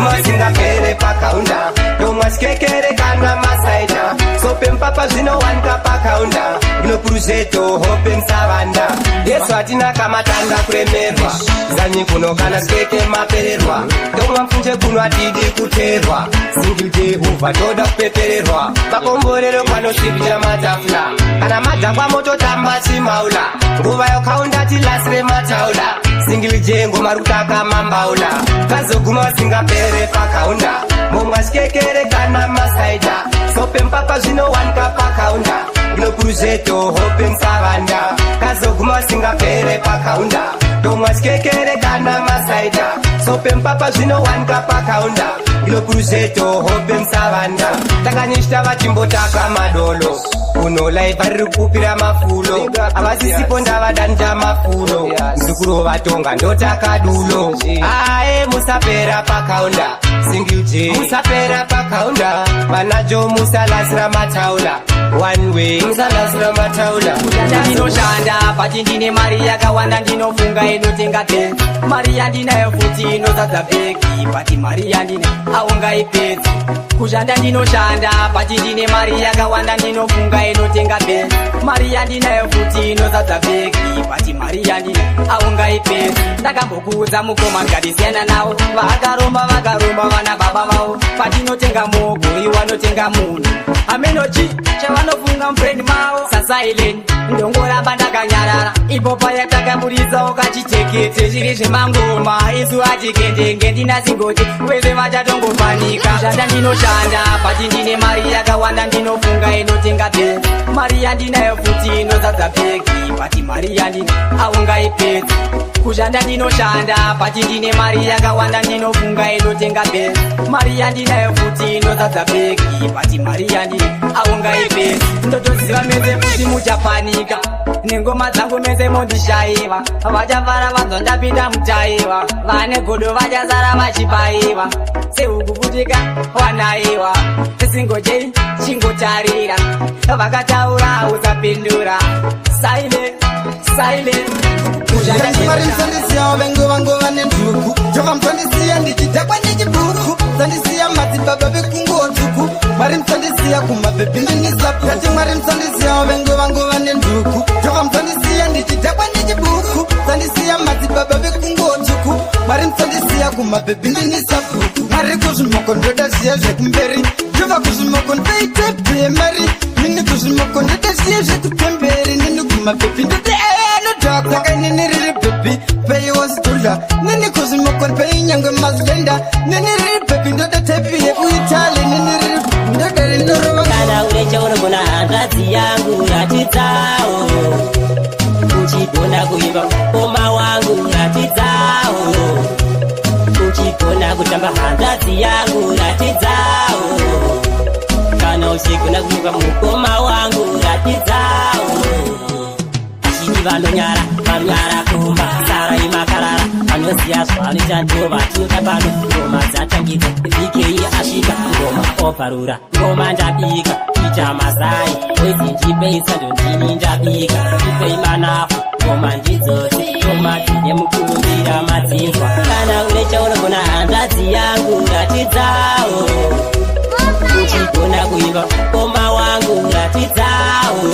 Masingapere pakaunda, ndomwa chikekere kana masaida. Sope mpapa zvinowanika pakaunda, ndinopuruzeto hope musavanda. Yesu hatina kamatanda kuremerwa, zanyi kuno kana sikeke mapererwa. Ndomwa mfunje kuno hatidi kuterwa, Single Jehovha toda kupepererwa. Makomborero kwanosvibira matafula, kana madhakwa mototamba chimaula. Nguva yokaunda tilasire mataula, Single J ngoma rikutaka mambaula. Kazoguma singapere pakaunda, momwa chikekere kana masaida. Sope mpapa zvinowanika pakaunda, ndinopuruzeto hope musavanda. Kazoguma singapere pakaunda, ndomwa chikekere kana masaida. Sope mpapa zvinowanika pakaunda, ndinopuruzeto hope musavanda. Takanyishita vachimbotaka madolo, kuno laivha riri kupira mafulo. Havasisipo ndavadanja mafulo, muzukuru vatonga ndotakadulo. Ae musapera pakaunda, Single J musapera pakaunda. Vanajo musalasira mataula, one way musalasira mataula. Ndinoshanda pati ndine mari yakawanda, ndinofunga inotenga Benz. Mari yandinayo futi inozadza bhegi, pati mari yandine aungaipedzi. Kushanda ndinoshanda pati ndine mari yakawanda, ndinofunga inotenga Benz. Mari yandinayo futi inozadza bhegi, pati mari yandine aungaipedzi. Ndakambokuudza mukoma, ndikadisiyana navo vakaromba, vakaromba vana baba vavo. Patinotenga mogoi wanotenga munhu, amenochi chavanofunga mubrain mavo. Sasilent ndongoramba ndakanyarara ipo paya takaburitsawo kachitekete zviri zvemangoma. Isu hatikendenge ndinasingoti vese vachatongopanika. Shanda ndinoshanda pati ndine mari yakawanda, ndinofunga inotenga Benz. Mari yandinayo futi inozadza bhegi, pati mari yandine aungaipedzi. Kushanda ndinoshanda pati ndine mari yakawanda, ndinofunga inotenga Benz. Mari yandinayo futi inozadza bhegi, pati mari yandine aungaipedzi. Ndotoziva mese futi muchapanika nengoma dzangu, mese mondishaiva. Vachafara vanzwa ndapinda mutaiva, vane godo vachasara vachipaiva sehukuputika wanaiwa. Single J chingotarira, vakataura usapindura. Silent, silent. Mwari musandisiya vengo vangu vane nduku. Jova musandisiya ndichidhakwa nechibhuku, musandisiya madzibaba vekunguo tsvuku. Mwari musandisiya kumabhebhi ndinisapu. Tati Mwari musandisiya vengo vangu vane nduku. Jova musandisiya ndichidhakwa nechibhuku, musandisiya madzibaba vekunguo tsvuku. Mwari musandisiya kumabhebhi ndinisapu. Mwari kuzvimoko ndoda zviya zvekumberi. Jova kuzvimoko ndoite bhemari nini, kuzvimoko ndoda zviya zvekutemberi nini, kumabhebhi ndoda anodhakwa. Saka inini riri bhebhi peiwozidhudha nini, kuzvimoko peinyangwe mazilenda nini, riri bhebhi ndoda type yekuItaly nini, riri ndoda rinorova. Kana une chaunogona hanzvadzi yangu, ratidzawo. Uchigona kuimba mukoma wangu, ratidzawo. Uchigona kutamba hanzvadzi yangu, ratidzawo. Kana uchigona kuimba mukoma wangu, ratidzawo. Achiti vanonyara, vanonyara kumba, sarai makarara. Vanoziya zvavanoita ndo vatinoda pano. Ngoma dzatangidza, VK asvika, ngoma obvarura. Ngoma ndabika kuita mazai wezi, ndipei sando, ndini ndabika, ndipei manafu. Ngoma ndidzodzi, ngoma dzine mukurumbira madzinzwa. Kana une chaunogona hanzvadzi yangu, ratidzawo. Uchigona kuimba mukoma wangu, ratidzawo.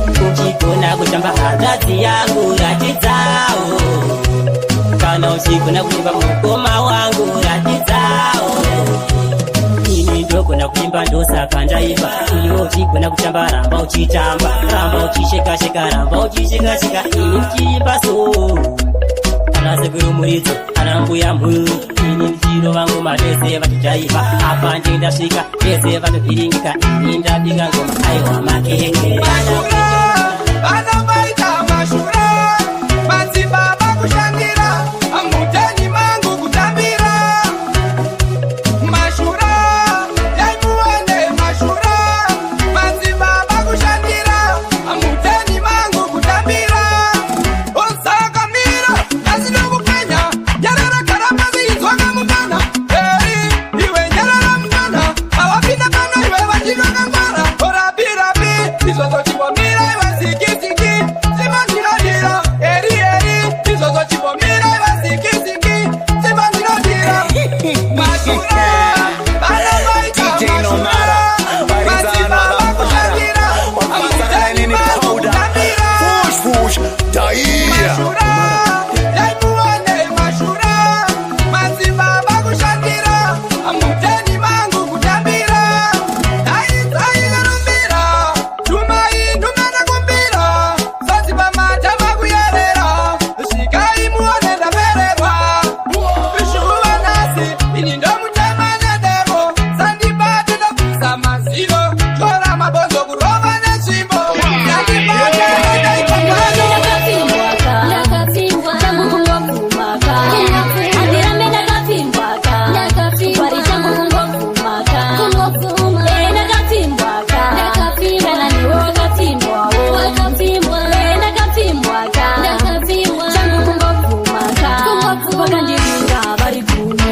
Uchigona kutamba hanzvadzi yangu, ratidzawo. Kana uchigona kuimba mukoma wangu, ratidzawo. Ini ndogona kuimba, ndosaka ndaimba. Iwe uchigona kutamba, ramba uchitamba, ramba uchishekasheka, ramba uchishekasheka. Ini ndichiimba so, ana sekuru muridzo, ana mbuya mhuru, ini ndichirova ngoma vese vachijaivha. Apa ndinge ndasvika, vese vatovhiringika. Ini ndabika ngoma, aiwa makeke. Vanombaita mashura, madzibaba kushandira muteni mangu kutambira mashura. Yaimuwane mashura, madzibaba kushandira muteni mangu kutambira. Vakandiringa vari gumi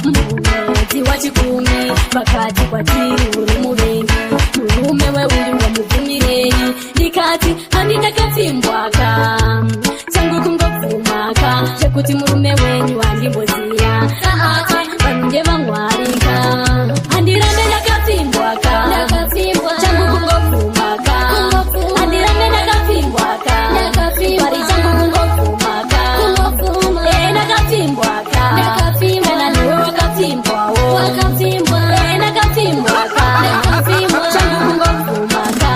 mumwedzi wachikumi, vakati kwatiri uri muvengi, murume weuyu wamubvumirei? Ndikati handindakapfimbwaka, changu kungobvumaka zvekuti murume wenyu handimboziya. Aa, vanhu ndevamwarika, handirambe ndakapfimbwaka, changu kungobvumaka, handirambe ndakapfimbwaka, pari changu kungobvumaka. Eh, ndakapfimbwaka, kana newe wakapfimbwawo. Eh, ndakapfimbwaka, changu kungobvumaka.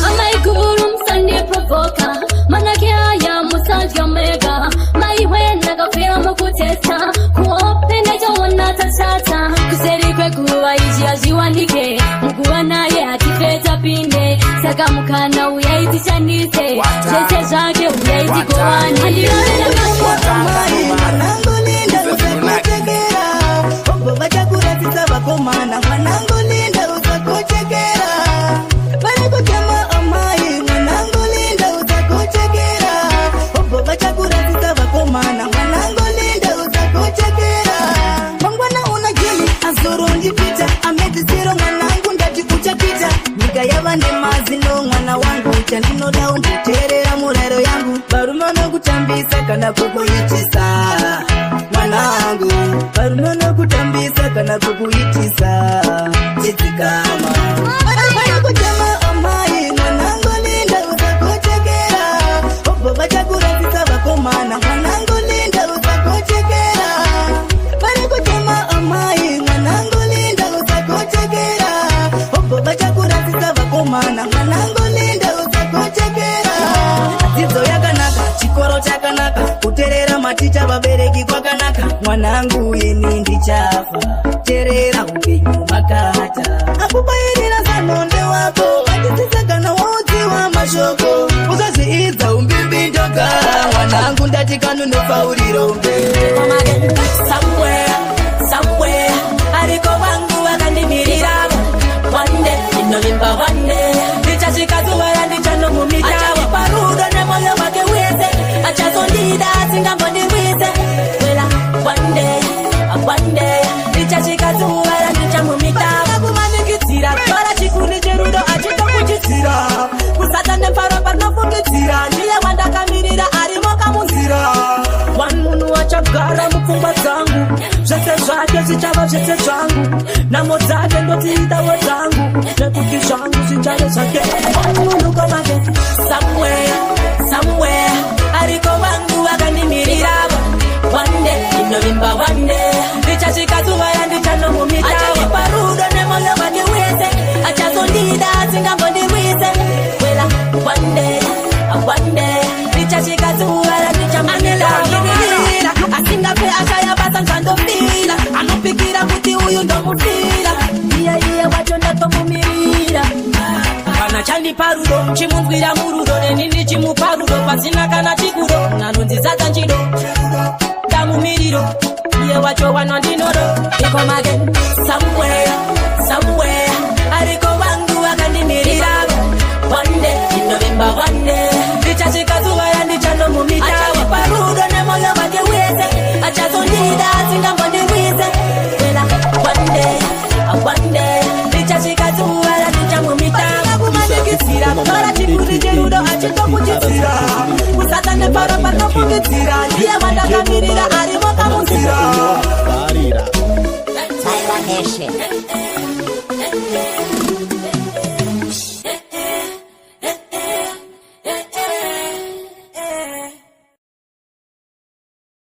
Amaiguru, musandiprovoka, manake aya musadya mega. Maiwe, ndakapera mukutesta kuope, ndachaona tachata kuseri kweguva. Izvi hazviwanike, muguva naye hatife tapinde, saka mukana uyai tishandise zvese zvake, uyai tigovane. Mwanangu linda, usakuchekera, obvo vachakuratidza vakomana. Mwanangu linda, usakuchekera, vari kutema amai. Mwanangu linda, usakuchekera, obvo vachakuratidza vakomana. Mwanangu linda, usakuchekera, mangwana una jimi azoro ndipita amedzisiro. Mwanangu, ndati uchapita, nyika yava nemazino. Mwana wangu, chandinoda umboteerera murayiro yangu. Varume vanokutambisa kana kukuitisa, mwanangu, varume vanokutambisa kana kukuitisa, chidzikama. Vari kutema amai. Mwanangu linda, usakuchekera, obvo vachakuratidza vakomana. Mwanangu linda, usakuchekera, vari kutema amai. Mwanangu linda, usakuchekera, obvo vachakuratidza vakomana. Mwanangu linda, usakuchekera. Dzidzo yakanaka, chikoro chakanaka, kuteerera maticha, vabereki kwakanaka. Mwanangu, ini ndichafa, teerera, upenyu makata akubayirira zanonde wako vatisisa. Kana waudziwa mashoko, usazviidza umbimbindoga. Mwanangu, ndati kanunofauriro. Somewhere, somewhere, ariko vangu vakandimirira. One day, ndinovimba one day, ndichasvika zuva randichanomumita. Achanipa rudo nemwoyo wake wese, achazondida asingambondirwise. Wela, one day, one day, ndichasvika zuva randichamumita. Kumanikidzira, tora chikuni cherudo achitokuchidzira. Kusata nemfaro panofungidzira, ndiye wandakamirira, arimo kamunzira. One munhu achagara mupfungwa dzangu, zvese zvake zvichava zvese zvangu, nhamo dzake ndodziitawo dzangu, nekuti zvangu zvichave zvake. One munhu komake. Somewhere, somewhere, ariko vangu vakandimirira. One day, ndinovimba one day, ndichasvika zuva randichanomumita. Achanipa rudo nemwoyo wake wese, achazondida asingambondirwise. Wela, one day, one day, ndichasvika zuva randichamumita. Asingafe ashaya basa, nzvandofila anopikira kuti uyu ndomufila, iye iye wacho ndatomumirira. Kana chandipa rudo, chimunzwira murudo, neni ndichimupa rudo pasina kana chikudo. Nanonzizadza nchido ndamumiriro, iye wacho wanwa ndinodo ikomake. Somewhere, somewhere, ariko vangu vakandimirira. One day, ndinovimba one day, ndichasvika zuva randichanomumita. Achanipa rudo nemwoyo wake wese, achazondida asingambondirwise. Wela, one day, one day, ndichasvika zuva randichamumita. Kumanikidzira, tora chikuni cherudo achitokuchidzira. Kusata neparo panofungidzira, ndiye wandakamirira, arimo kamunzira. Taiwa Nation.